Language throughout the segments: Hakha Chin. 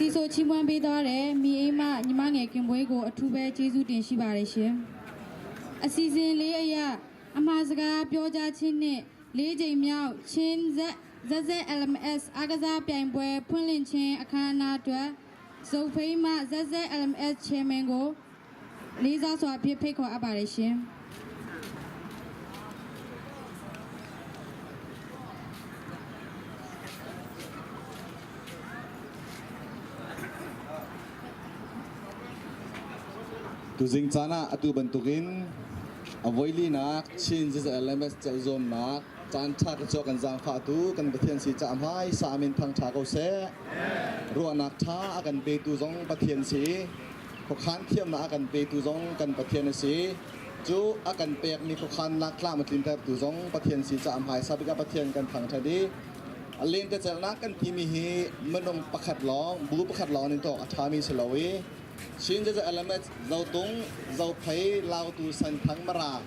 တီဆိုချီးမွမ်းပေးသွားတဲ့မိအိမ်မညီမငယ်ခင်ပွဲကိုအထူးပဲကျေးဇူးတင်ရှိပါတယ်ရှင်။အစီအစဉ်လေးအရအမှားစကားပြောကြားခြင်းနဲ့လေးချိန်မြောက်ချင်းဇက်ဇက်ဇက် LMS အားကစားပြိုင်ပွဲဖွင့်လှစ်ခြင်းအခမ်းအနားအတွက်ဇုတ်ဖိမဇက်ဇက် LMS Chairman ကိုလေးစားစွာဖြင့်ဖိတ်ခေါ်အပ်ပါတယ်ရှင်။ Tuzing caan ah atu bantukin a voilinak Chin ZLMS celhzuamnak caan ṭha ka chuak kan zaangfahtu kan Pathian si ca hmai sa amin thang ṭha ko seh. Ruahnak ṭha a kan petu zong Pathian si. Khuakhan thiamnak a kan petu zong kan Pathian a si. Cu a kan pekmi khuakhannak tlam a tlintertu zong Pathian si ca hmaisa bik ah Pathian kan thangṭhat i a lentecelhnak kan timi hi minung pakhat lawng, bu pakhat lawng nih tuah a ṭhami si lo i Chin LMS Zotung, Zophei, Lautu, Senthang, Mara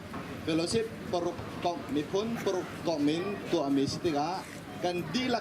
Fellowship paruk kongh miphun paruk kongh min tuahmi si tikah kan dihlak.